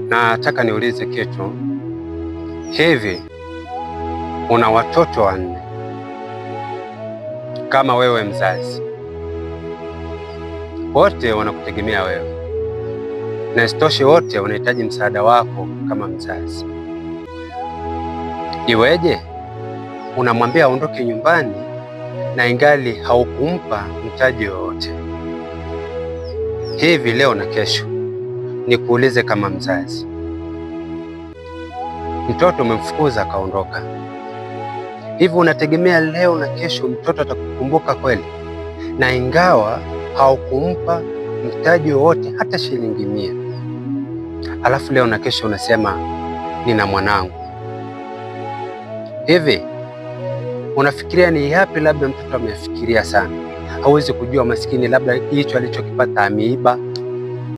Nataka niulize kitu. Hivi una watoto wanne, kama wewe mzazi, wote wanakutegemea wewe, na isitoshe wote wanahitaji msaada wako kama mzazi. Iweje unamwambia aondoke nyumbani na ingali haukumpa mtaji wowote? Hivi leo na kesho nikuulize kama mzazi, mtoto umemfukuza akaondoka, hivi unategemea leo na kesho mtoto atakukumbuka kweli? Na ingawa haukumpa mtaji wowote hata shilingi 100, alafu leo na kesho unasema nina mwanangu. Hivi unafikiria ni yapi labda mtoto amefikiria sana? Hauwezi kujua maskini, labda hicho alichokipata ameiba.